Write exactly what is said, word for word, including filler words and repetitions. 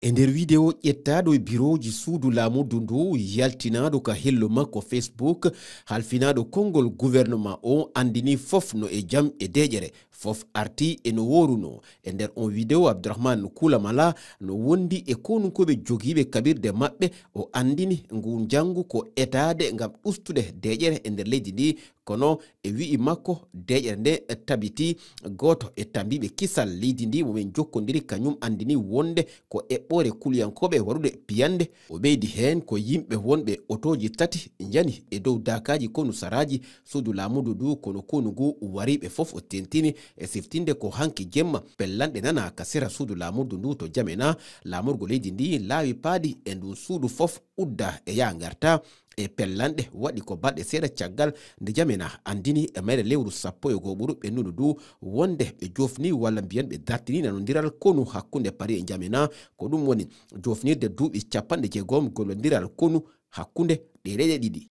E nder widewo ƴettaaɗo e birooji suudu laamordu ndu, yaltinaaɗo ka hello makko Facebook, halfinaaɗo konngol gouvernement o anndini fof no e jam e deeƴere, fof arti e no woorunoo. E nder on widewo, Abdourahmane Koulamala no wondi e konunkooɓe jogiiɓe kaɓirɗe maɓɓe, o anndini ngu njanngu ko etaade ngam ustude deeƴere e nder leydi ndi, kono e wi'i makko, deeƴere nde tabiti gooto e tambiiɓe kisal leydi ndi mo min njokkondiri, kañum anndini wonde ko eɓɓoore kuliyankooɓe waɗude piyannde. O ɓeydi heen ko yimɓe wonɓe otooji tati njani e dow daakaaji konu saraaji suudu laamordu ndu, kono konu ngu wariiɓe fof o tentini e siftinde ko hanki jemma pellanɗe nana ka sera suudu laamordu ndu to Jamena, laamorgo leydi ndi laawi paaɗi e ndun suudu fof udda e yaa ngarta. E pellanɗe waɗi ko balɗe seeɗa caggal nde Jamena anndini e mayre lewru sappo e goo ɓuru ɓennundu ndu wonde ɓe joofni walla mbiyen ɓe dartini nanondiral konu hakkunde Paris e Jamena. Ko ɗum woni joofnirde duuɓi capanɗe jeegom gollondiral konu hakkunde ɗee leyɗe ɗiɗi.